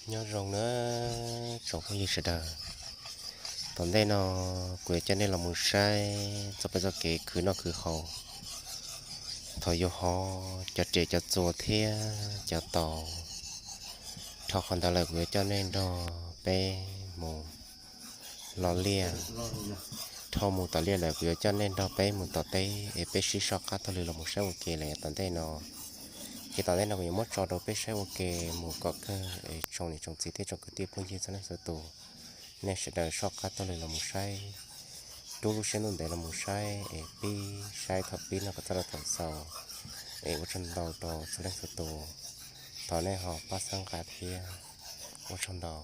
Nyob zoo na tsoom phooj ywg sawv daws, tom ntej no kuv yuav coj nej los mus saib txoj peb txoj kev khwv noj khwv haus, thaum yuav hov cov riam cov txuas thiab cov taus. Dhau qhov ntawd lawm kuv yuav coj nej nrog peb mus lo liaj. Dhau mus tom liaj lawm kuv yuav coj nej nrog peb mus tom teb es peb sib soj qab taug lw los mus saib ua ke lawm tom ntej no. Ces tom ntej no kuv yuav muab tso rau peb saib ua ke mus kom kawg es tsoom niam tsoom txiv thiab tsoom kwv tij phooj ywg txhua leej txhua tus, nej sawv daws soj qab taug lw los mus saib, rub lub siab ntuj ntev los mus saib es pib saib thaum pib no kom txog rau thaum xaus es ua tsaug ntau rau txhua leej txhua tus. Thov nej ho pab txhawb nqa thiab, ua tsaug ntau.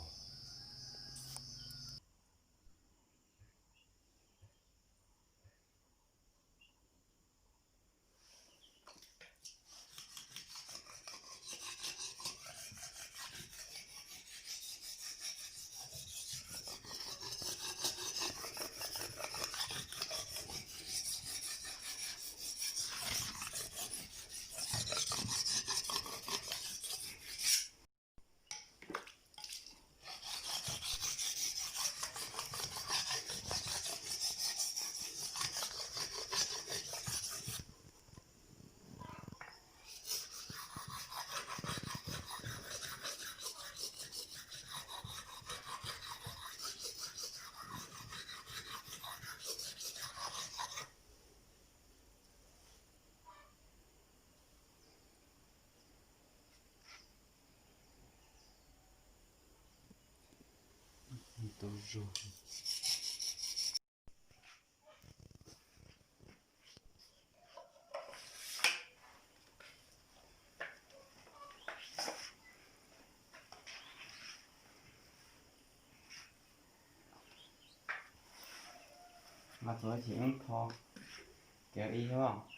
Mas txog ces ib tho, kev ib os.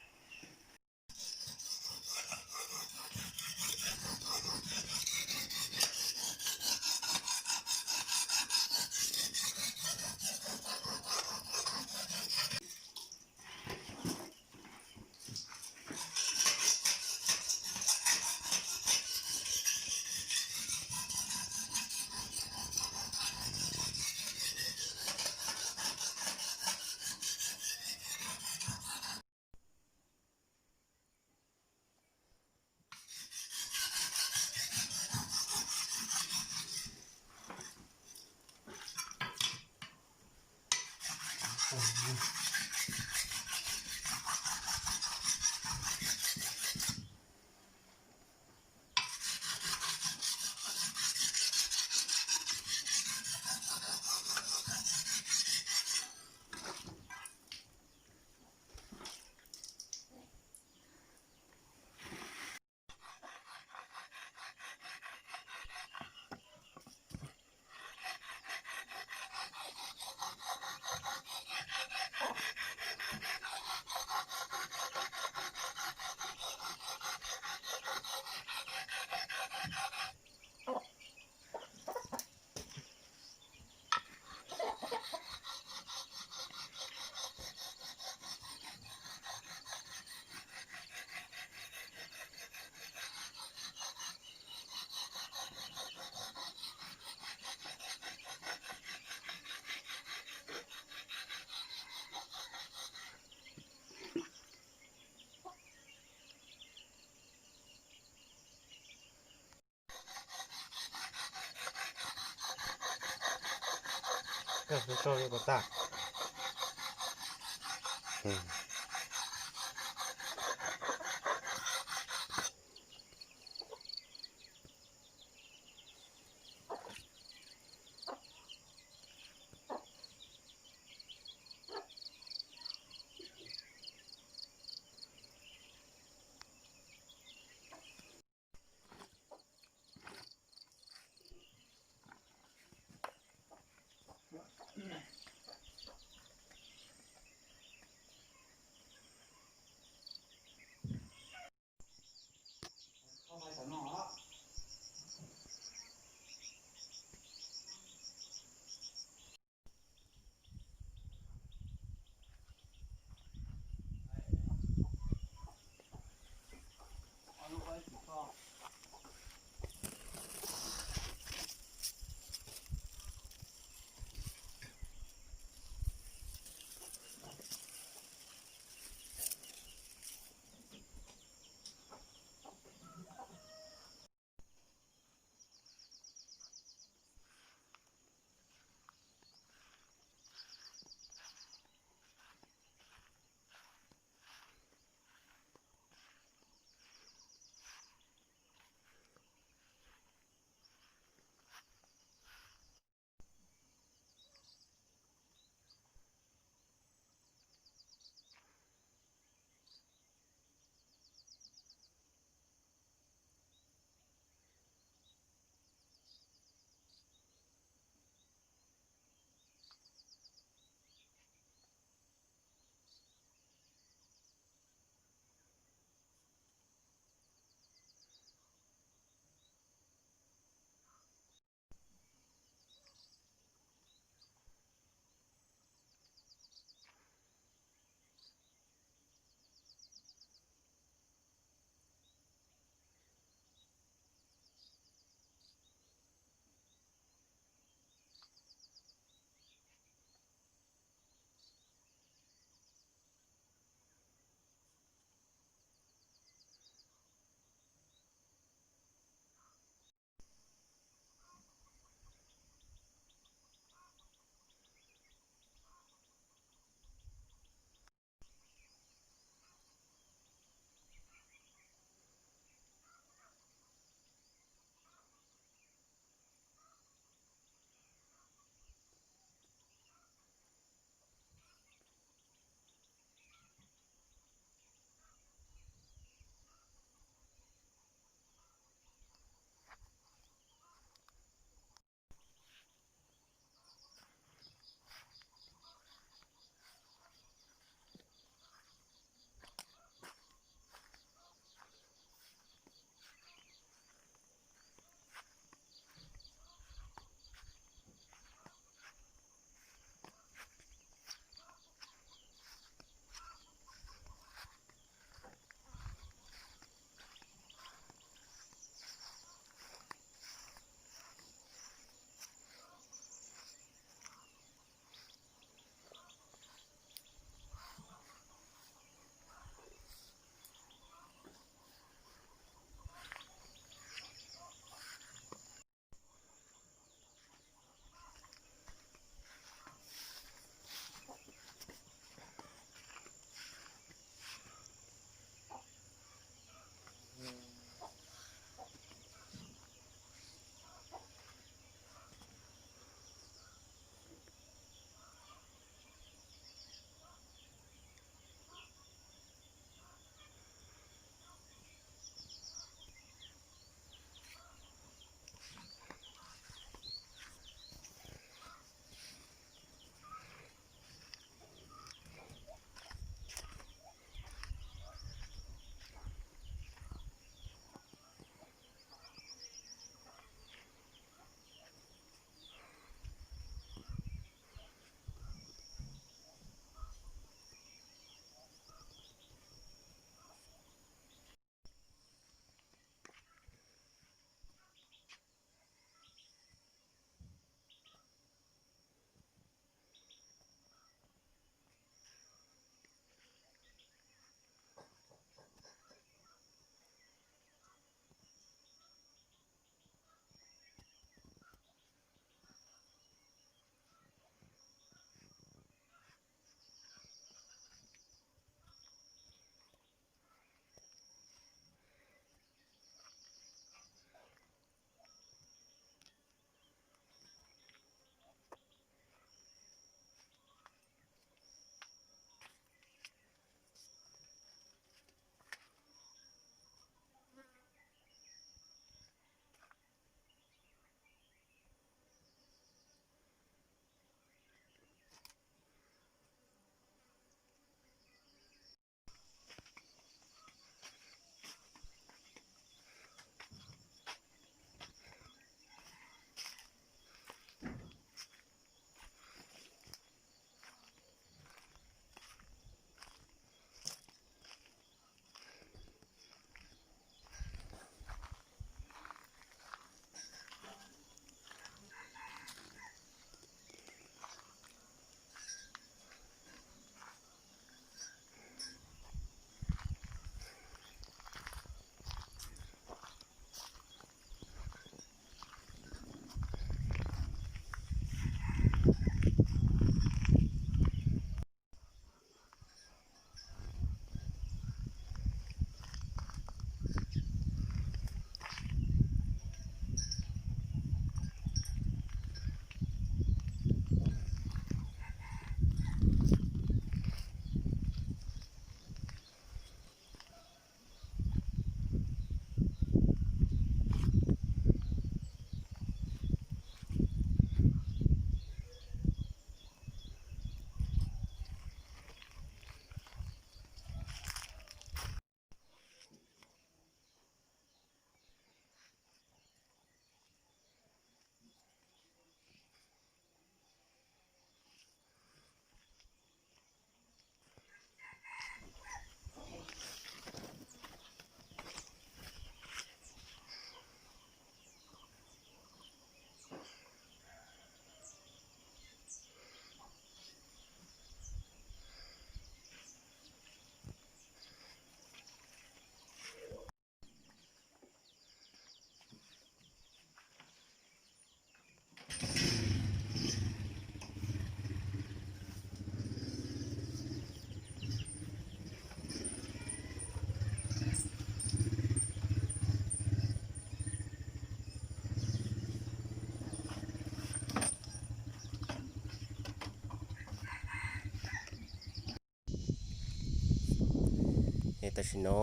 Tam sim no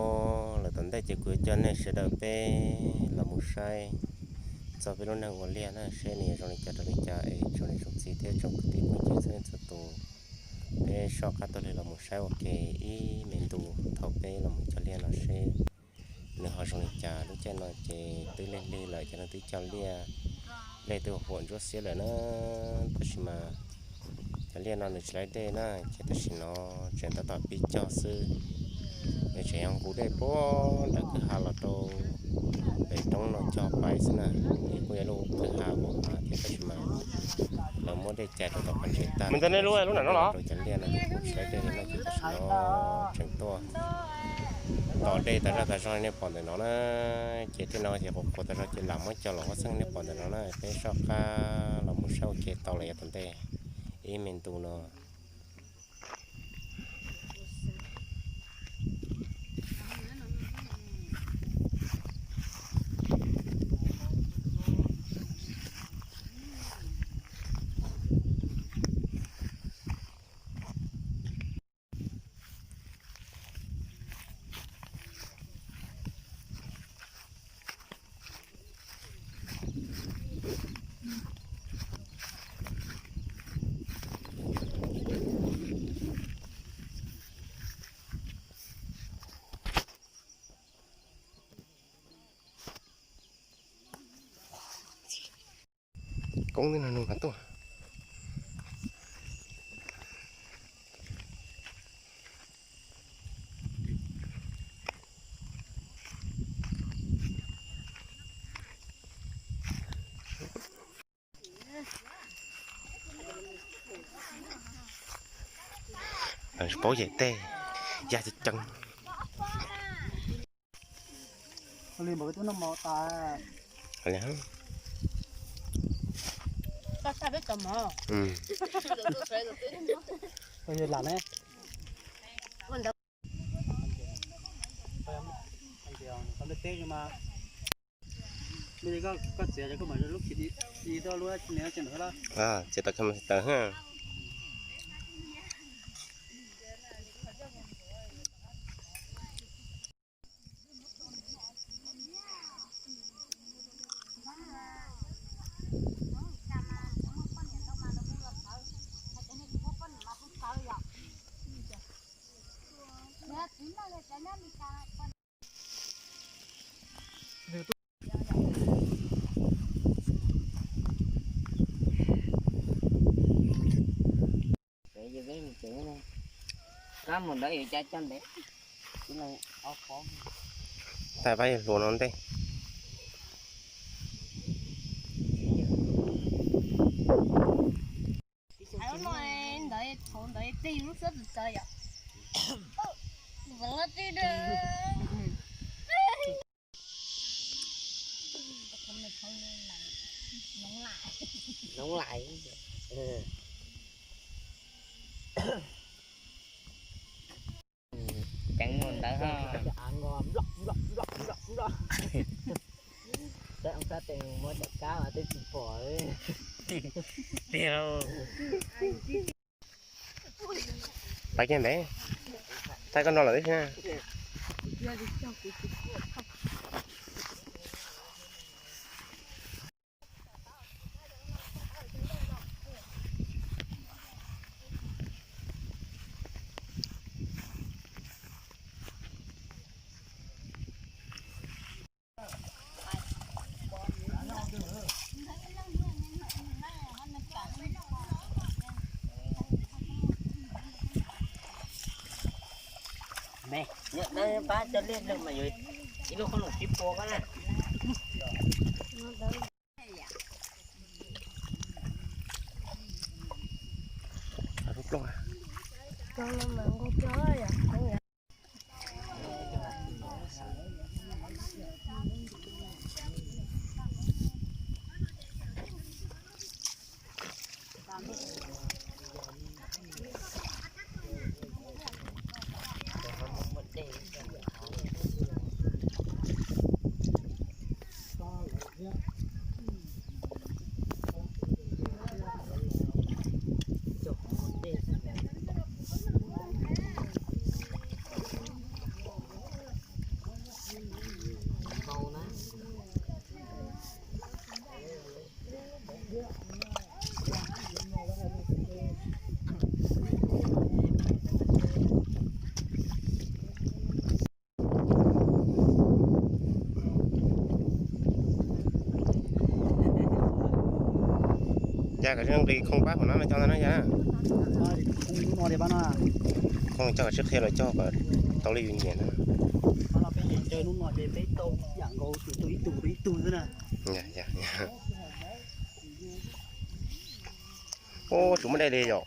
lawm tom ntej ces kuv yuav coj nej sawv daws peb los mus saib txog peb lub neej ua liaj na, seb nws yuav zoo li cas rau li cas es tsoom niam tsoom txiv thiab tsoom kwv tij phooj ywg txhua leej txhua tus, peb soj qab taug lw los mus saib ua ke ib me ntu thaum peb los mus cog liaj no seb nws ho zoo li cas. Lub caij no ces twb lig lig lawm, cov neeg twb cog liaj, dej twb huam ntsuab xiab lawm na, tab sis mas cov liaj no nws tsis laib dej na, ces tam sim no tseem tab tom pib cog xwb. Nws tseem yog nqus dej puag nram kwj ha los rau pem roob no cog pais xwb na. Nws kuj yog lub kwj ha uas hav thiab tab sis mas lawv muab dej cais rau tom qhov ntses tag. Rau cov liaj no ces kuj tsis laib dej li no ces tam sim no tseem tuaj tos dej tas zaj tas zog li nej pom ntawm no na. Ces tej no ces quas quas tas zog ces lam muab cog los huab xeeb nej pom ntawm no na. Peb soj qab los mus saib ua ke tau lawm yav tom ntej ib me ntu no. Koob twb nug nug qhov tuaj. Paub yam tej, yaj ceev ceev. Txiav tau kha mas tsis tawg ha. Peb mus ntawd yuav cas coj ntev, ib leeg ob pob. Thaij pab yawg hluas no ntej. Ntawd thaum ntawd tej yus lub suab txawv txawv yom. Hloov lais. Ceev mus ntawd ho. Saib ob sab tes muab cov kab mas twb tsis pom. Tiag. Pab kiag ntev, thaij koj no lawm xwb. Pab cog liaj mas yuav ib lub qhob noom sib pua koj na. Cas kom sib nqis khoo pab hauv no no coj ntag na yog. Khoo coj kom sib qhia los coj kom tau li yus nyiam na. Ub, tsis muaj dej li yom.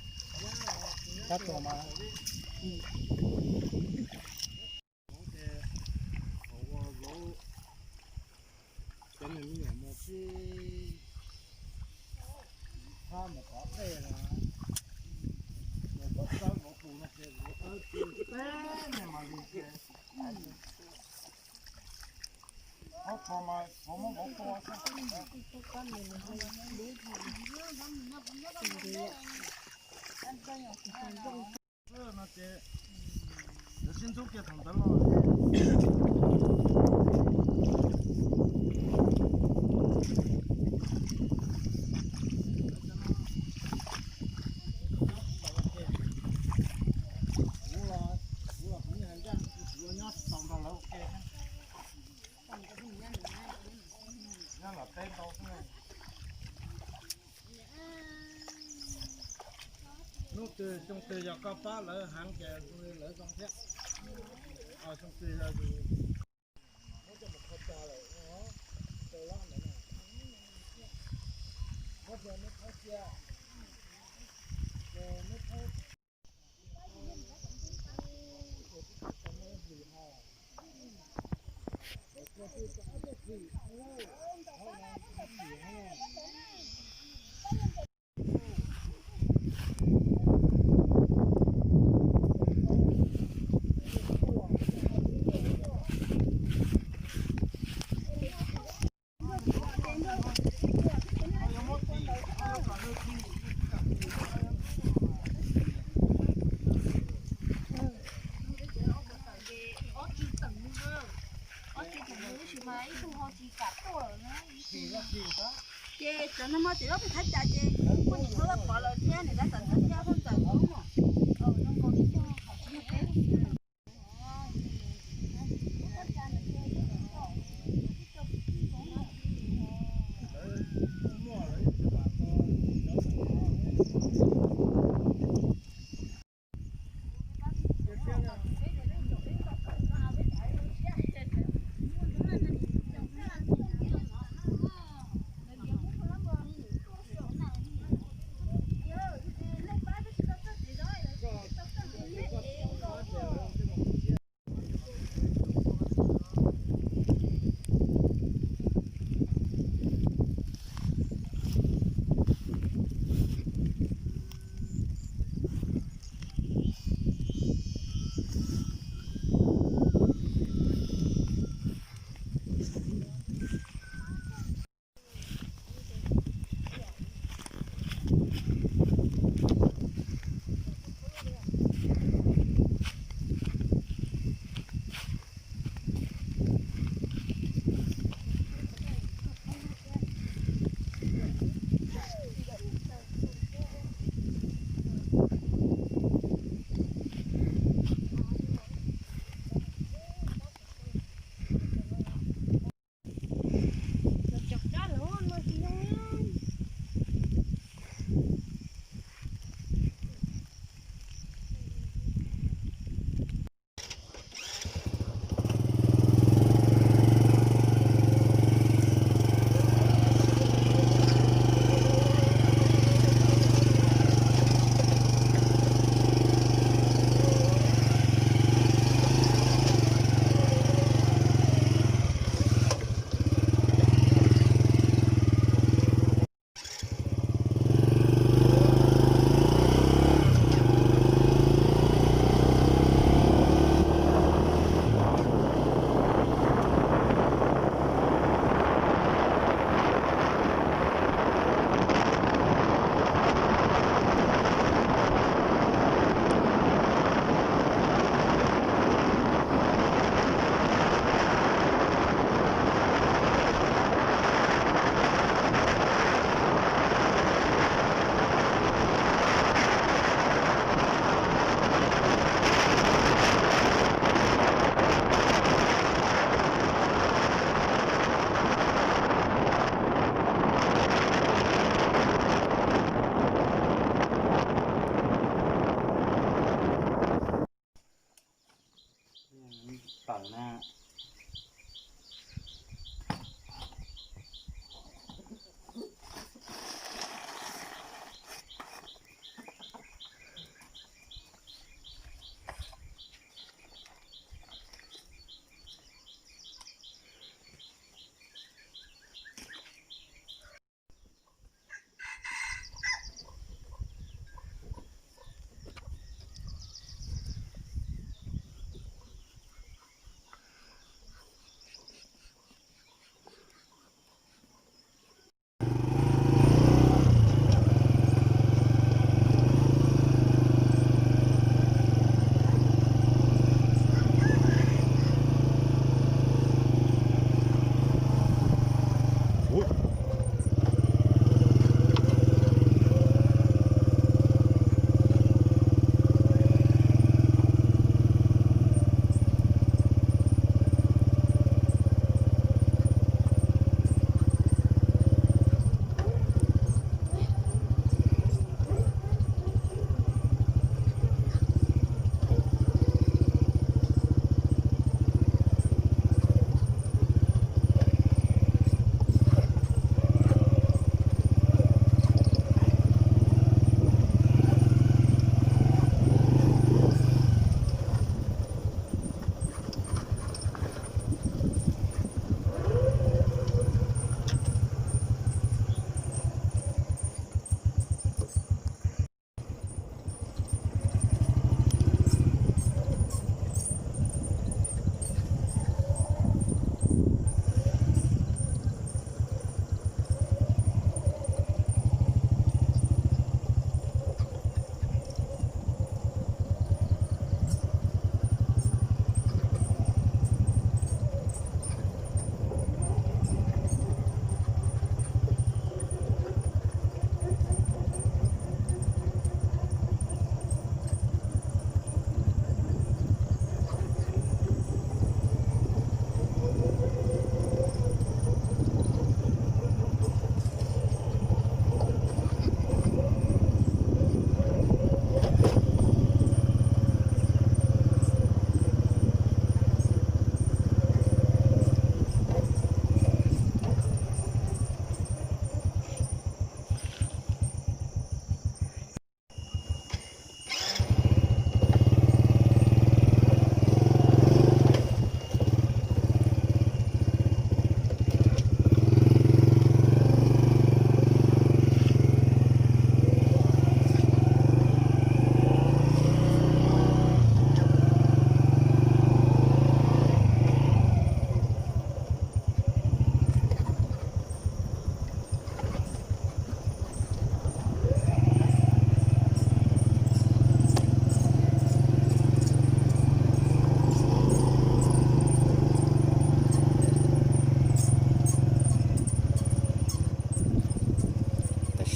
Hnub twg xyoo twg yog koj pab lawv heev ces lawv zoo thiab. Xyoo twg yog yus muab coj mus qhov cos lawm, Ces cov no mas tseem ob peb thaj cas ces muaj niam hlob pov lawm thiab niam tab tom txog thiab haj tawm mus. Tam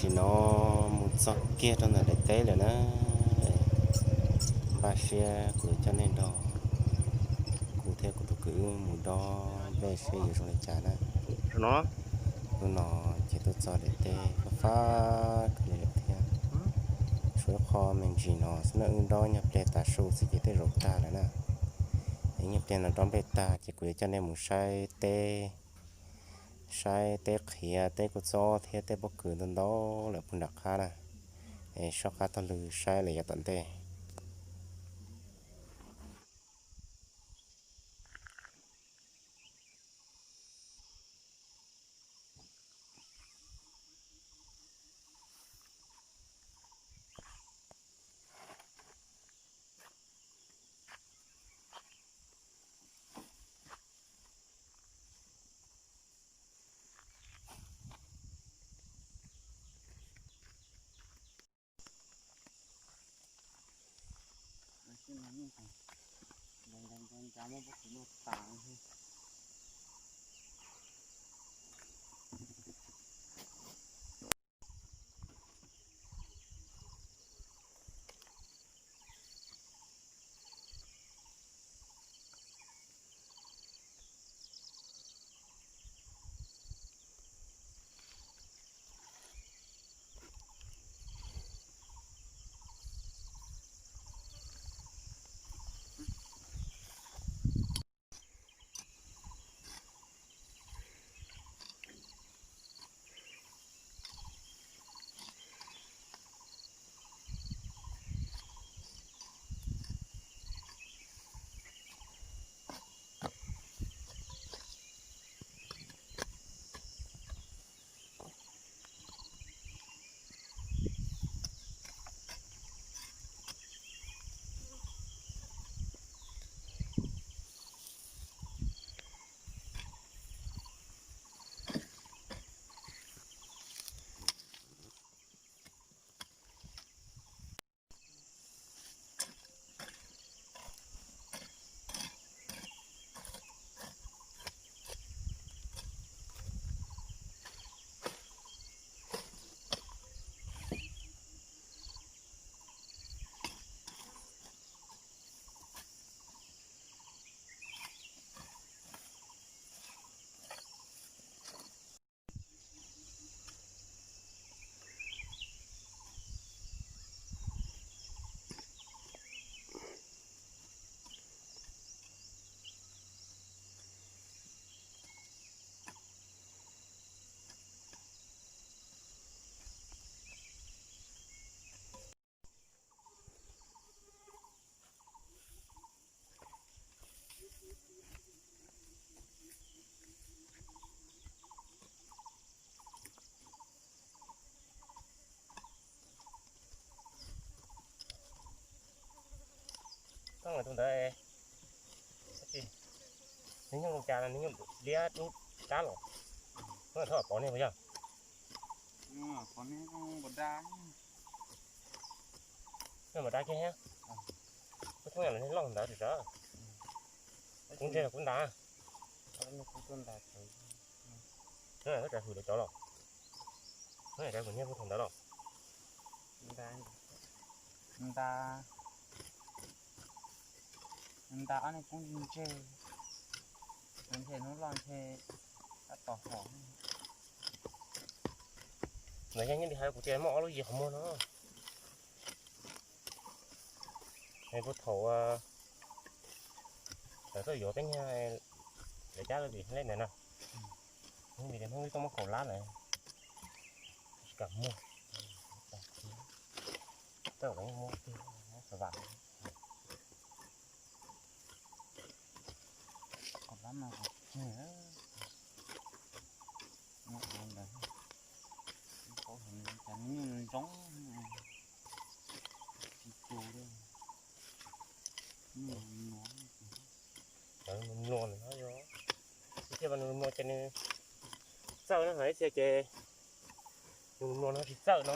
sim no mus txog kiag rau ntawm daim teb lawm na. Npaj siab kuv yuav coj nej nrog kuv thiab kuv tus kwv wb mus dob nplej seb yuav zoo li cas na. Hnub no ces tuaj txog daim teb fab fab kawg li lawm thiab. Tshuav ib qho me ntsis no xwb na, wb dob nyuag pliag tas su xwb ces tej zaum tag lawm na. Es nyuag pliag no dob nplej tag ces kuv yuav coj nej mus saib teb, saib teb qhiav, teb kua txob thiab teb pob kws ntau ntau lawm puag nram qab na. Es soj qab taug lw saib lawm yav tom ntej. Tus ntawd, nws nyuj zoo cas, nws nyuj liab dub dab los, nws thov pov nej puas yog? Nws npam dab kiag thiab. Kuv thoob yam los nej loj ntawd ris sawv. Kuv ntseg los kuv ntas. Nws tsa hwm lawv cov los, nws tsa kuv nyiag kuv thaum ntawd los. Ntas, ntas ob niag koob ntseg, ntseg hnub loj ntseg tab tom hom. Ntawd yog nyob li hais kuv tias muaj ob lub yim qhov muag no. Es puag thaum lawv tuaj yuav peb nyiag lawv cab lawv tim lej ntawd na, hnub vim tias hnub twb tuaj muab kaum lab lawm, tsis kam muag, tawm los yeej muab kiag, muab xav vam. Kaum lab mas kuv tseg, muab ntawd, paub hais cas nws ntsoov, tsis tu li. Nws mluas no yog, thiaj nws mluas ces nws txawj no, hais tias ces nws mluas no tsis txawj no.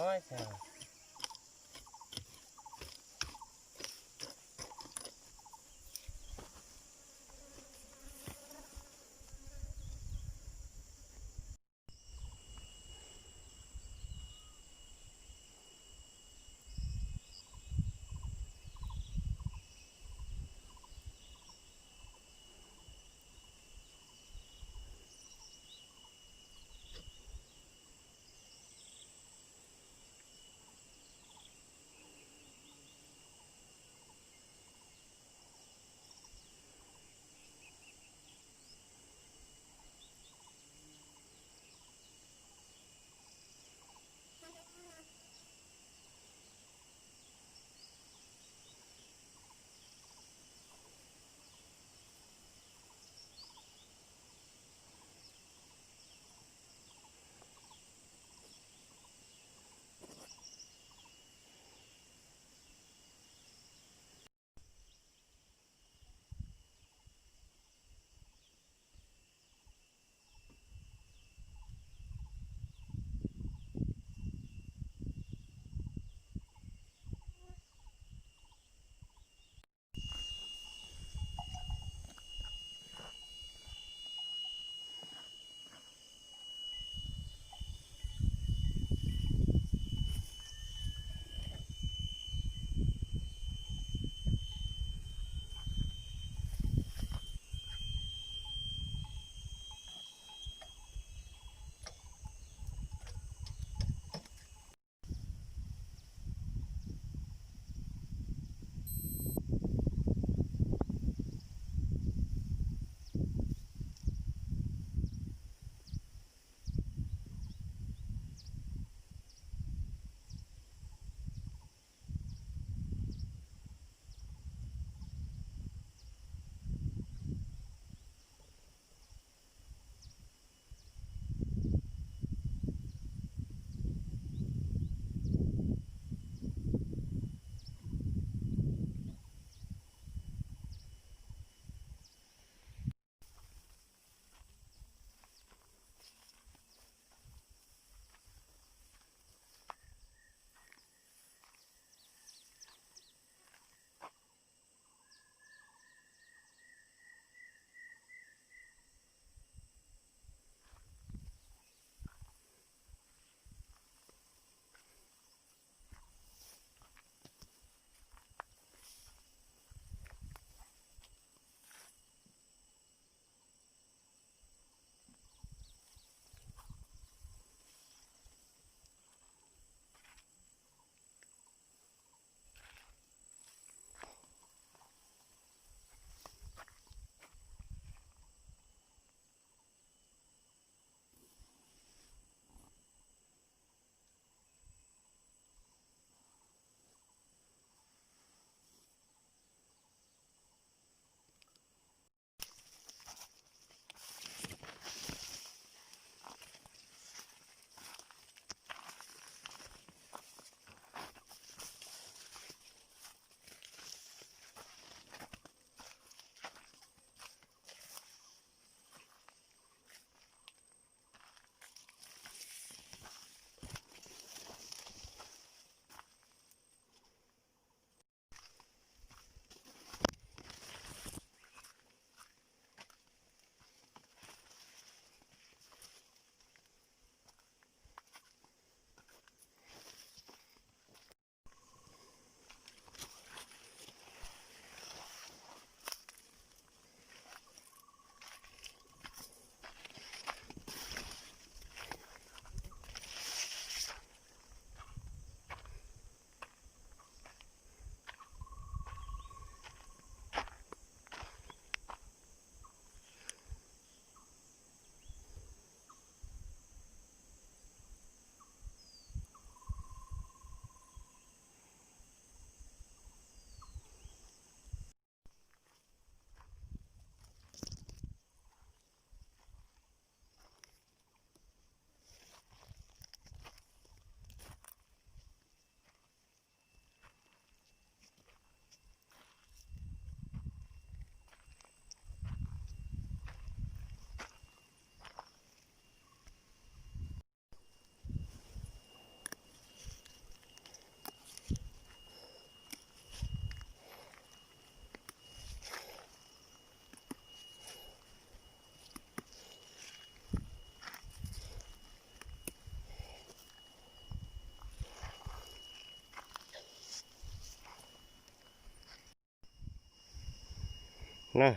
na.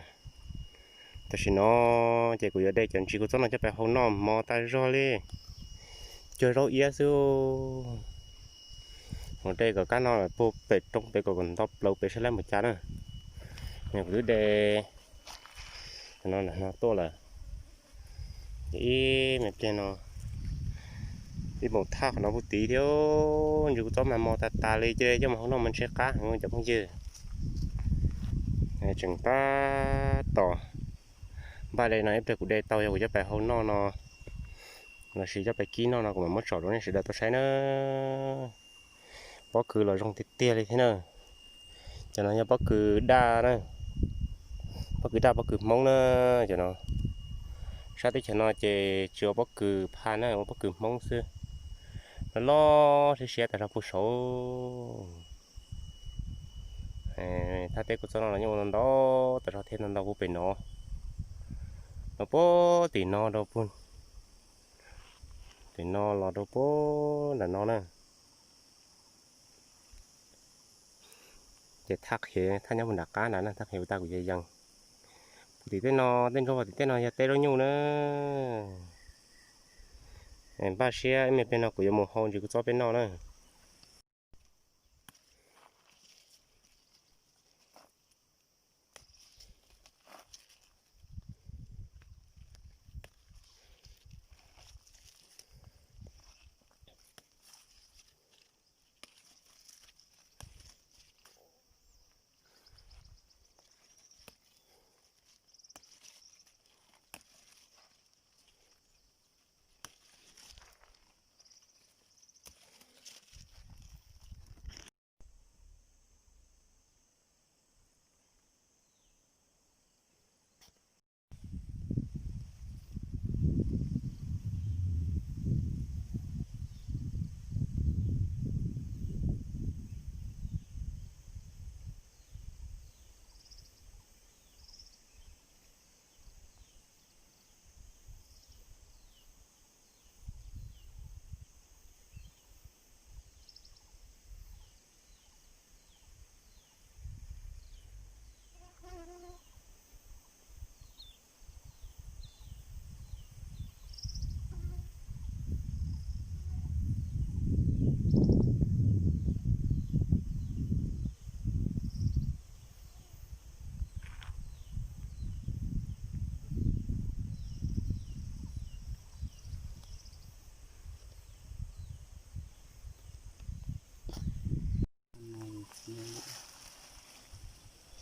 Tam sim no ces kuv yuav de cov ntsis kua txob no coj pais hau noj mov tas zog li. Cuag zaub iab xwb. Mus de kom kab no puag pem roob pem kom nto plaws pem saib lab mus cas na. Kuv twb de no tuaj lawm. Ces ib me pliag no ib mus thaj qhov no puag tid thiab. Ntsis kua txob mas mos tas tas li, cia li coj mus hau noj mas ntshe qab heev cov phooj ywg. Tseem tab tom npaj de no, ib pliag kuv de tau yog kuv coj pais hau noj no lossis coj pais kib noj no kuv mam muab tsom rau nej sawv daws tau saib na. Pob kws los zoo tiag tiag li thiab na. Cov no yog pob kws daj na, pob kws daj pob kws Hmoob na. Cov no sab teb chaws no ces tsis ua pob kws phaj na, ua pob kws Hmoob xwb. Loj loj siab siab tas zog puag saud. Thaj teb kua txob no los yeej ua ntau ntau tas zog thiab, ntau ntau puag pem no, los puag tim no rau puag tim no los rau puag nram no na. Ces thaj qhiav thaj nyob puag nram qab nrad na, thaj qhiav puag ta kuv yees yees. Puag tim tej no, tej nroog puag tim tej no yog teb zaub nyuj na. Npaj siab ib me pliag no kuv yuav mus hau ntsis kua txob peb noj na.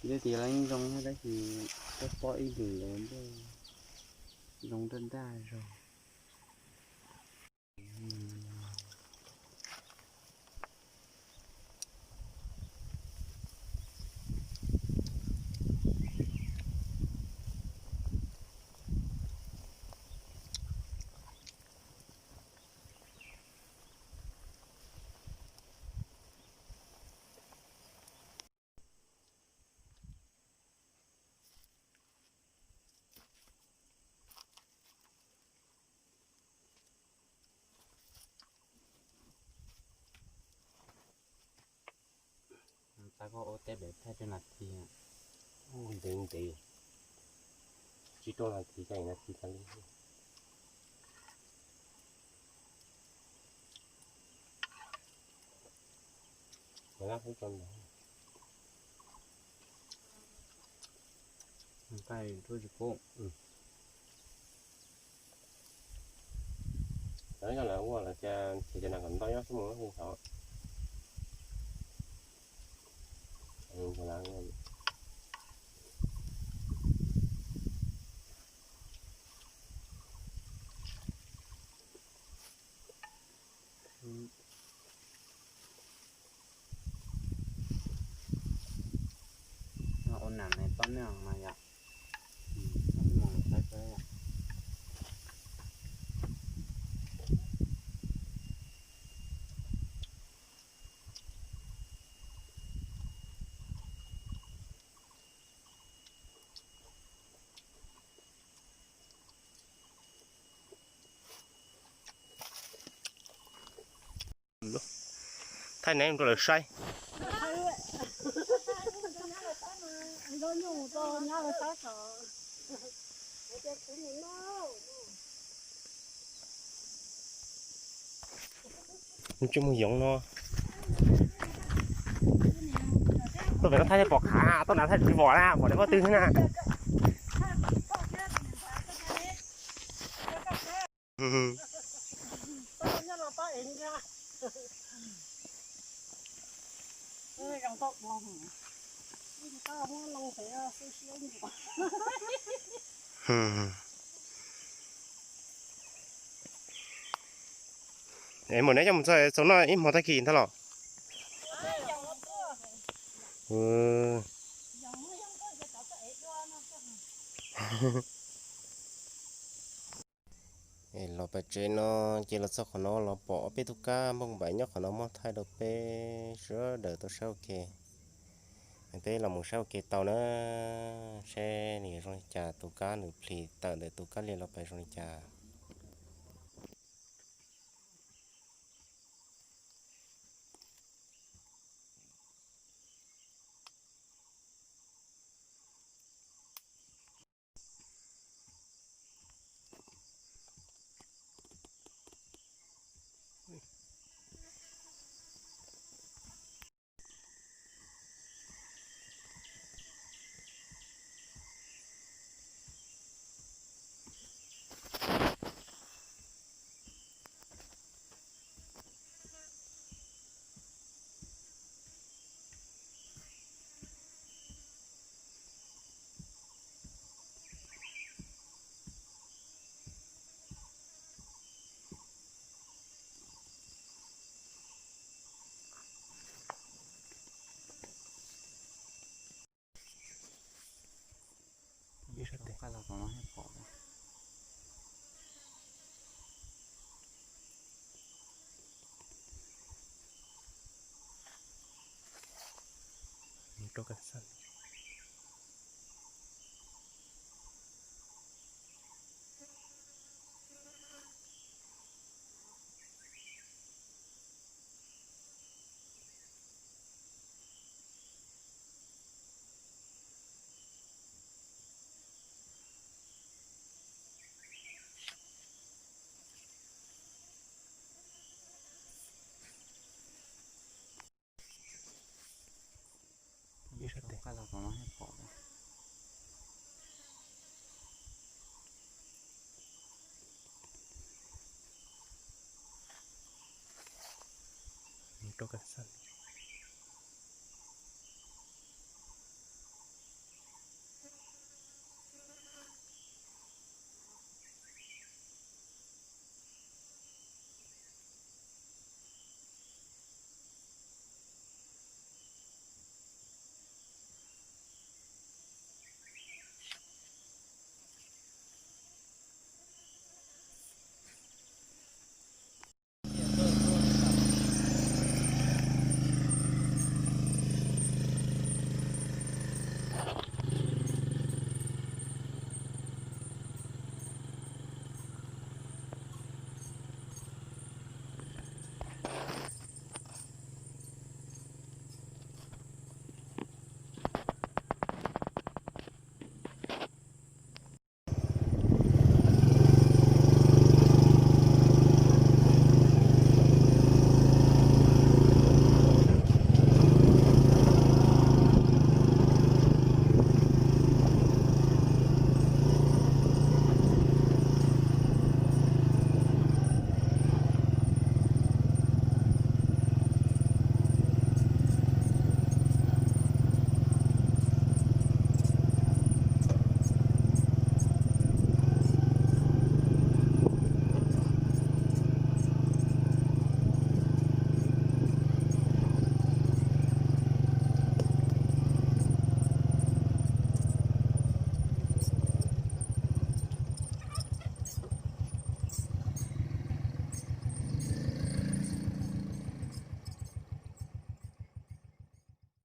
Twb tias lawv zoo tab sis koj pom ib lwm lawv npej zoo nraj nraj zog. Txav koj ua teb pem thaij rau nas this. Ntev ntev, tsib rau nas this, cas nas this tas li. Nqaij ruaj tsis pub. Lawv yog lawv ua lawv tias ces cov nas kom ntau nyob xwb mus hu xov. Ua nam ne pab nej mas yom. Thaij neb rau lawv saib. Tsis mus yoov no. Tuaj pem no thaij pom qhav, tuaj nav thaij tsis pom na, pom deb pob twg na. Es mus neb coj mus txog txaus noj ib hmo tag kis ntag los? Los pem tsev no ces los txog qhov no los pom ob peb tug kab npauj npaim nyob qhov no muab thaij rau peb sawv daws tau saib ua ke. Peb los mus saib ua ke tau na, saib nws yuav zoo li cas, tus kab nws plhis tawm ntawm tus kab liag los pem zoo li cas. Rau kas xaj.